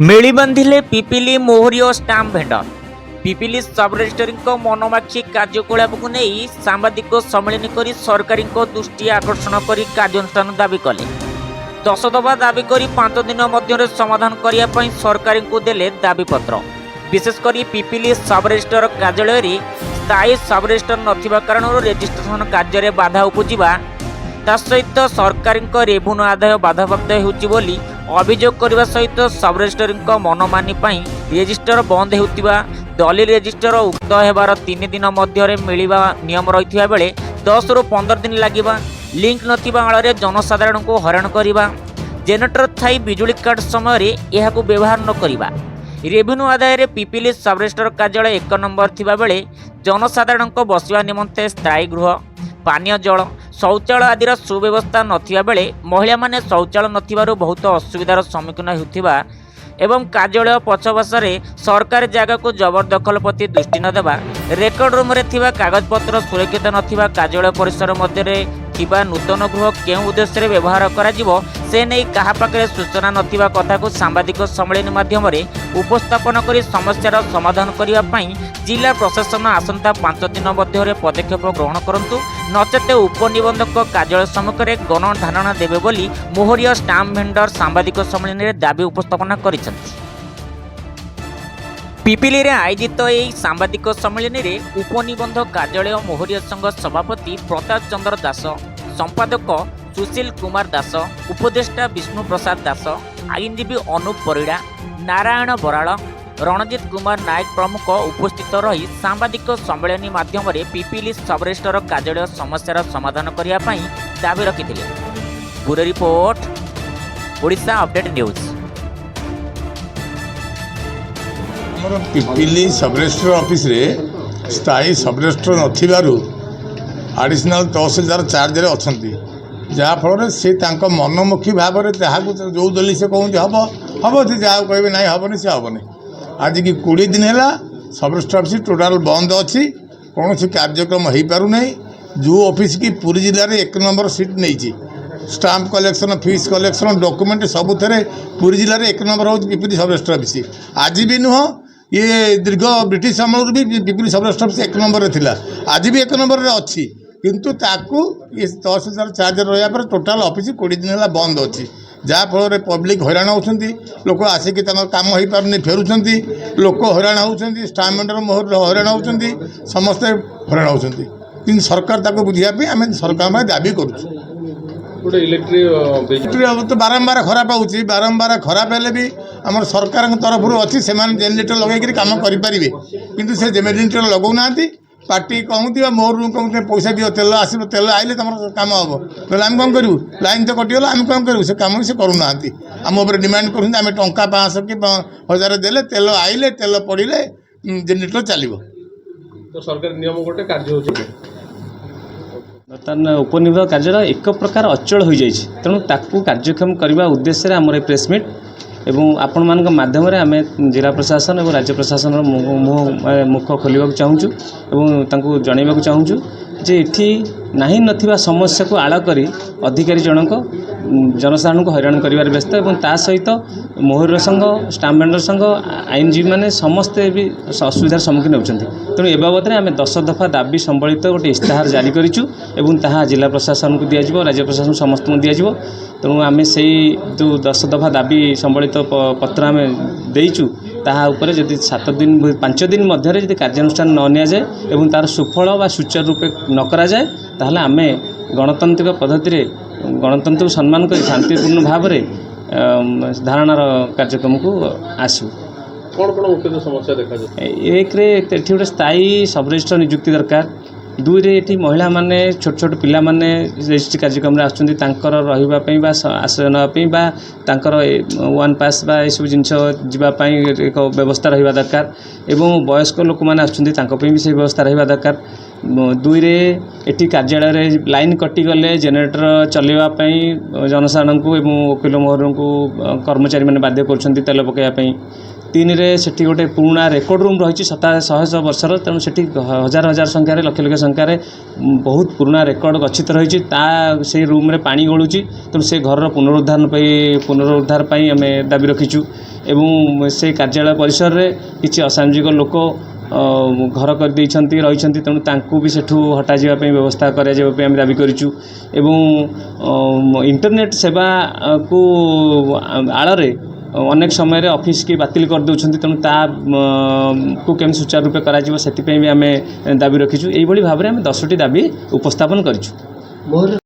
ମେଳି ବାନ୍ଧିଲେ ପିପିଲି ମୋହରି ଓ stamp vendor. Pipili ସବ୍ ରେଜିଷ୍ଟ୍ରାରଙ୍କ ମନମାଖି କାର୍ଯ୍ୟକଳାପକୁ ନେଇ ସାମ୍ବାଦିକ ସମ୍ମିଳନୀ କରି ସରକାରୀଙ୍କ ଦୃଷ୍ଟି ଆକର୍ଷଣ କରି କାର୍ଯ୍ୟାନୁଷ୍ଠାନ ଦାବି କଲେ। 10 ଦଫା ଦାବି କରି 5 ଦିନ ମଧ୍ୟରେ ସମାଧାନ କରିବା ପାଇଁ ସରକାରୀଙ୍କୁ ଦେଲେ ଦାବିପତ୍ର। ବିଶେଷ କରି ପିପିଲି ସବ୍ ରେଜିଷ୍ଟ୍ରାର କାର୍ଯ୍ୟାଳୟରେ ସ୍ଥାୟୀ ସବ୍ ରେଜିଷ୍ଟ୍ରାର ନଥିବା କାରଣରୁ ରେଜିଷ୍ଟ୍ରେସନ କାର୍ଯ୍ୟରେ ବାଧା ଉପୁଜିବା, ତା ସହିତ ସରକାରଙ୍କ ରେଭିନ୍ୟୁ ଆଦାୟ ବାଧାପ୍ରାପ୍ତ ହେଉଛି ବୋଲି ଅଭିଯୋଗ କରିବା ସହିତ ସବ୍ ରେଜିଷ୍ଟ୍ରାରଙ୍କ ମନମାନି ପାଇଁ ରେଜିଷ୍ଟର ବନ୍ଦ ହେଉଥିବା, ଦଲିଲ ରେଜିଷ୍ଟର ଉକ୍ତ ହେବାର 3 ଦିନ ମଧ୍ୟରେ ମିଳିବା ନିୟମ ରହିଥିବା ବେଳେ 10ରୁ 15 ଦିନ ଲାଗିବା, ଲିଙ୍କ ନଥିବା ଆଳରେ ଜନସାଧାରଣଙ୍କୁ ହଇରାଣ କରିବା, ଜେନେରେଟର ଥାଇ ବିଜୁଳି କାଟ ସମୟରେ ଏହାକୁ ବ୍ୟବହାର ନ କରିବା, ରେଭିନ୍ୟୁ ଆଦାୟରେ ପିପିଲି ସବ୍ ରେଜିଷ୍ଟ୍ରାର କାର୍ଯ୍ୟାଳୟ ଏକ ନମ୍ବର ଥିବାବେଳେ ଜନସାଧାରଣଙ୍କ ବସିବା ନିମନ୍ତେ ସ୍ଥାୟୀ ଗୃହ, ପାନୀୟ ଜଳ, ଶୌଚାଳୟ ଆଦିର ସୁବ୍ୟବସ୍ଥା ନଥିବା ବେଳେ ମହିଳାମାନେ ଶୌଚାଳୟ ନଥିବାରୁ ବହୁତ ଅସୁବିଧାର ସମ୍ମୁଖୀନ ହେଉଥିବା ଏବଂ କାର୍ଯ୍ୟାଳୟ ପଛପାର୍ଶ୍ୱରେ ସରକାରୀ ଜାଗାକୁ ଜବରଦଖଲ ପ୍ରତି ଦୃଷ୍ଟି ନ ଦେବା, ରେକର୍ଡ ରୁମ୍ରେ ଥିବା କାଗଜପତ୍ର ସୁରକ୍ଷିତ ନଥିବା, କାର୍ଯ୍ୟାଳୟ ପରିସର ମଧ୍ୟରେ ଥିବା ନୂତନ ଗୃହ କେଉଁ ଉଦ୍ଦେଶ୍ୟରେ ବ୍ୟବହାର କରାଯିବ ସେ ନେଇ କାହା ପାଖରେ ସୂଚନା ନଥିବା କଥାକୁ ସାମ୍ବାଦିକ ସମ୍ମିଳନୀ ମାଧ୍ୟମରେ ଉପସ୍ଥାପନ କରି ସମସ୍ୟାର ସମାଧାନ କରିବା ପାଇଁ ଜିଲ୍ଲା ପ୍ରଶାସନ ଆସନ୍ତା 5 ଦିନ ମଧ୍ୟରେ ପଦକ୍ଷେପ ଗ୍ରହଣ କରନ୍ତୁ, ନଚେତ ଉପନିବନ୍ଧକ କାର୍ଯ୍ୟାଳୟ ସମ୍ମୁଖରେ ଗଣଧାରଣା ଦେବେ ବୋଲି ମୋହରିଆ ଷ୍ଟାମ୍ପ ଭେଣ୍ଡର ସାମ୍ବାଦିକ ସମ୍ମିଳନୀରେ ଦାବି ଉପସ୍ଥାପନା କରିଛନ୍ତି। ପିପିଲିରେ ଆୟୋଜିତ ଏହି ସାମ୍ବାଦିକ ସମ୍ମିଳନୀରେ ଉପନିବନ୍ଧ କାର୍ଯ୍ୟାଳୟ ମୋହରିଆ ସଂଘ ସଭାପତି ପ୍ରତାପ ଚନ୍ଦ୍ର ଦାସ, ସମ୍ପାଦକ ସୁଶୀଲ କୁମାର ଦାସ, ଉପଦେଷ୍ଟା ବିଷ୍ଣୁ ପ୍ରସାଦ ଦାସ, ଆଇନଜୀବୀ ଅନୁପ ପରିଡ଼ା, ନାରାୟଣ ବରାଳ, ରଣଜିତ କୁମାର ନାୟକ ପ୍ରମୁଖ ଉପସ୍ଥିତ ରହି ସାମ୍ବାଦିକ ସମ୍ମିଳନୀ ମାଧ୍ୟମରେ ପିପିଲି ସବରେଜିଷ୍ଟ୍ରାର କାର୍ଯ୍ୟାଳୟ ସମସ୍ୟାର ସମାଧାନ କରିବା ପାଇଁ ଦାବି ରଖିଥିଲେ। Bureau report, Odisha update news. ଆମର ପିପିଲି ସବରେଜିଷ୍ଟ୍ରାର ଅଫିସରେ ସ୍ଥାୟୀ ସବରେଜିଷ୍ଟ୍ରାର ନଥିବାରୁ ଆଡ଼ିସନାଲ୍ ତହସିଲଦାର ଚାର୍ଜରେ ଅଛନ୍ତି, ଯାହାଫଳରେ ସେ ତାଙ୍କ ମନମୁଖୀ ଭାବରେ ଯାହାକୁ ଯେଉଁ ଦଲିଲ ସେ କହନ୍ତି ହେବ ହେବ, ସେ ଯାହାକୁ କହିବେ ନାହିଁ ହେବନି, ସେ ହେବନି। ଆଜିକି 20 ଦିନ ହେଲା ସବରେଜିଷ୍ଟ୍ରାର ଅଫିସ ଟୋଟାଲ ବନ୍ଦ ଅଛି, କୌଣସି କାର୍ଯ୍ୟକ୍ରମ ହୋଇପାରୁନାହିଁ। ଯେଉଁ ଅଫିସ କି ପୁରୀ ଜିଲ୍ଲାରେ ଏକ ନମ୍ବର ସିଟ୍ ନେଇଛି, stamp collection, fees collection, document ସବୁଥିରେ ପୁରୀ ଜିଲ୍ଲାରେ ଏକ ନମ୍ବର ହେଉଛି ପିପିଲି ସବରେଜିଷ୍ଟ୍ରାର ଅଫିସ। ଆଜି ବି ନୁହଁ, ଇଏ ଦୀର୍ଘ ବ୍ରିଟିଶ ଅମଳରୁ ବି ପିପିଲି ସବରେଜିଷ୍ଟ୍ରାର ଅଫିସ ଏକ ନମ୍ବରରେ ଥିଲା, ଆଜି ବି ଏକ ନମ୍ବରରେ ଅଛି। କିନ୍ତୁ ତାକୁ ଇଏ ତହସିଲଦାର ଚାର୍ଜରେ ରହିବା ପରେ ଟୋଟାଲ ଅଫିସ 20 ଦିନ ହେଲା ବନ୍ଦ ଅଛି, ଯାହାଫଳରେ ପବ୍ଲିକ ହଇରାଣ ହେଉଛନ୍ତି। ଲୋକ ଆସିକି ତାଙ୍କର କାମ ହୋଇପାରୁନି, ଫେରୁଛନ୍ତି। ଲୋକ ହଇରାଣ ହେଉଛନ୍ତି, ଷ୍ଟାମ୍ପ ଭେଣ୍ଡର ହଇରାଣ ହେଉଛନ୍ତି, ସମସ୍ତେ ହଇରାଣ ହେଉଛନ୍ତି। କିନ୍ତୁ ସରକାର ତାକୁ ବୁଝିବା ପାଇଁ ଆମେ ସରକାରଙ୍କ ପାଇଁ ଦାବି କରୁଛୁ। ଗୋଟେ ଇଲେକ୍ଟ୍ରିକ ଇଲେକ୍ଟ୍ରି ତ ବାରମ୍ବାର ଖରାପ ହେଉଛି। ବାରମ୍ବାର ଖରାପ ହେଲେ ବି ଆମର ସରକାରଙ୍କ ତରଫରୁ ଅଛି, ସେମାନେ ଜେନେରେଟର ଲଗାଇକିରି କାମ କରିପାରିବେ। କିନ୍ତୁ ସେ ଜେନେରେଟର ଲଗାଉନାହାନ୍ତି। ପାର୍ଟି କହୁନ୍ତି ବା ମୋର କହୁଛନ୍ତି, ପଇସା ଦିଅ, ତେଲ ଆସିବ, ତେଲ ଆଇଲେ ତମର କାମ ହେବ। ନହେଲେ ଆମେ କ'ଣ କରିବୁ? ଲାଇନ୍ ତ କଟିଗଲା, ଆମେ କ'ଣ କରିବୁ? ସେ କାମ ବି ସେ କରୁନାହାନ୍ତି। ଆମ ଉପରେ ଡିମାଣ୍ଡ କରୁଛନ୍ତି, ଆମେ ଟଙ୍କା 500 କି 1000 ଦେଲେ, ତେଲ ଆଇଲେ, ତେଲ ପଡ଼ିଲେ ଜେନେରେଟର ଚାଲିବ। ତ ସରକାରୀ ନିୟମ ଗୋଟେ କାର୍ଯ୍ୟ ହେଉଛି। ବର୍ତ୍ତମାନ ଉପନିବନ୍ଧକ କାର୍ଯ୍ୟାଳୟ ଏକ ପ୍ରକାର ଅଚଳ ହୋଇଯାଇଛି। ତେଣୁ ତାକୁ କାର୍ଯ୍ୟକ୍ଷମ କରିବା ଉଦ୍ଦେଶ୍ୟରେ ଆମର ଏ ପ୍ରେସମିଟ୍ ଏବଂ ଆପଣମାନଙ୍କ ମାଧ୍ୟମରେ ଆମେ ଜିଲ୍ଲା ପ୍ରଶାସନ ଏବଂ ରାଜ୍ୟ ପ୍ରଶାସନର ମୁହଁ ମାନେ ମୁଖ ଖୋଲିବାକୁ ଚାହୁଁଛୁ ଏବଂ ତାଙ୍କୁ ଜଣାଇବାକୁ ଚାହୁଁଛୁ ଯେ ଏଠି ନାହିଁ ନଥିବା ସମସ୍ୟାକୁ ଆଳ କରି ଅଧିକାରୀ ଜଣକ ଜନସାଧାରଣଙ୍କୁ ହଇରାଣ କରିବାରେ ବ୍ୟସ୍ତ ଏବଂ ତା ସହିତ ମୋହର ସଂଘ, ଷ୍ଟାମ୍ପ ଭେଣ୍ଡର ସଂଘ, ଆଇନଜୀବୀମାନେ ସମସ୍ତେ ବି ଅସୁବିଧାର ସମ୍ମୁଖୀନ ହେଉଛନ୍ତି। ତେଣୁ ଏ ବାବଦରେ ଆମେ 10 ଦଫା ଦାବି ସମ୍ବଳିତ ଗୋଟେ ଇସ୍ତାହାର ଜାରି କରିଛୁ ଏବଂ ତାହା ଜିଲ୍ଲା ପ୍ରଶାସନକୁ ଦିଆଯିବ, ରାଜ୍ୟ ପ୍ରଶାସନ ସମସ୍ତଙ୍କୁ ଦିଆଯିବ। ତେଣୁ ଆମେ ସେଇ ଯେଉଁ 10 ଦଫା ଦାବି ସମ୍ବଳିତ ପତ୍ର ଆମେ ଦେଇଛୁ, ତାହା ଉପରେ ଯଦି 7 ଦିନ, 5 ଦିନ ମଧ୍ୟରେ ଯଦି କାର୍ଯ୍ୟାନୁଷ୍ଠାନ ନ ନିଆଯାଏ ଏବଂ ତା'ର ସୁଫଳ ବା ସୁଚାରୁ ରୂପେ ନ କରାଯାଏ, ତାହେଲେ ଆମେ ଗଣତାନ୍ତ୍ରିକ ପଦ୍ଧତିରେ ଗଣତନ୍ତ୍ରକୁ ସମ୍ମାନ କରି ଶାନ୍ତିପୂର୍ଣ୍ଣ ଭାବରେ ଧାରଣାର କାର୍ଯ୍ୟକ୍ରମକୁ ଆସିବୁ। କ'ଣ କ'ଣ ମୁଖ୍ୟତଃ ସମସ୍ୟା ଦେଖାଯାଉଛି? ଏକରେ ଏଠି ଗୋଟେ ସ୍ଥାୟୀ ସବରେଜିଷ୍ଟ୍ରାର ନିଯୁକ୍ତି ଦରକାର। ଦୁଇରେ ଏଠି ମହିଳାମାନେ, ଛୋଟ ଛୋଟ ପିଲାମାନେ ରେଜିଷ୍ଟ୍ରି କାର୍ଯ୍ୟକ୍ରମରେ ଆସୁଛନ୍ତି, ତାଙ୍କର ରହିବା ପାଇଁ ବା ଆଶ୍ରୟ ନେବା ପାଇଁ ବା ତାଙ୍କର ୱାନ୍ ପାସ୍ ବା ଏସବୁ ଜିନିଷ ଯିବା ପାଇଁ ଏକ ବ୍ୟବସ୍ଥା ରହିବା ଦରକାର ଏବଂ ବୟସ୍କ ଲୋକମାନେ ଆସୁଛନ୍ତି, ତାଙ୍କ ପାଇଁ ବି ସେଇ ବ୍ୟବସ୍ଥା ରହିବା ଦରକାର। ଦୁଇରେ ଏଠି କାର୍ଯ୍ୟାଳୟରେ ଲାଇନ୍ କଟିଗଲେ ଜେନେରେଟର ଚଲେଇବା ପାଇଁ ଜନସାଧାରଣଙ୍କୁ ଏବଂ ଓକିଲ ମୋହରଙ୍କୁ କର୍ମଚାରୀମାନେ ବାଧ୍ୟ କରୁଛନ୍ତି ତେଲ ପକାଇବା ପାଇଁ। ତିନିରେ ସେଠି ଗୋଟେ ପୁରୁଣା ରେକର୍ଡ଼ ରୁମ୍ ରହିଛି ଶହ ଶହ ବର୍ଷର। ତେଣୁ ସେଠି ହଜାର ହଜାର ସଂଖ୍ୟାରେ, ଲକ୍ଷ ଲକ୍ଷ ସଂଖ୍ୟାରେ ବହୁତ ପୁରୁଣା ରେକର୍ଡ଼ ଗଚ୍ଛିତ ରହିଛି। ସେଇ ରୁମ୍ରେ ପାଣି ଗଳୁଛି। ତେଣୁ ସେ ଘରର ପୁନରୁଦ୍ଧାର ପାଇଁ ଆମେ ଦାବି ରଖିଛୁ। ଏବଂ ସେ କାର୍ଯ୍ୟାଳୟ ପରିସରରେ କିଛି ଅସାମାଜିକ ଲୋକ ଘର କରିଦେଇଛନ୍ତି, ରହିଛନ୍ତି। ତେଣୁ ତାଙ୍କୁ ବି ସେଠୁ ହଟାଯିବା ପାଇଁ ବ୍ୟବସ୍ଥା କରାଯିବା ପାଇଁ ଆମେ ଦାବି କରିଛୁ। ଏବଂ ଇଣ୍ଟରନେଟ୍ ସେବାକୁ ଆଳରେ ଅନେକ ସମୟରେ ଅଫିସ କି ବାତିଲ କରିଦେଉଛନ୍ତି। ତେଣୁ ତା କୁ କେମିତି ସୁଚାରୁ ରୂପେ କରାଯିବ, ସେଥିପାଇଁ ବି ଆମେ ଦାବି ରଖିଛୁ। ଏଇଭଳି ଭାବରେ ଆମେ 10ଟି ଦାବି ଉପସ୍ଥାପନ କରିଛୁ।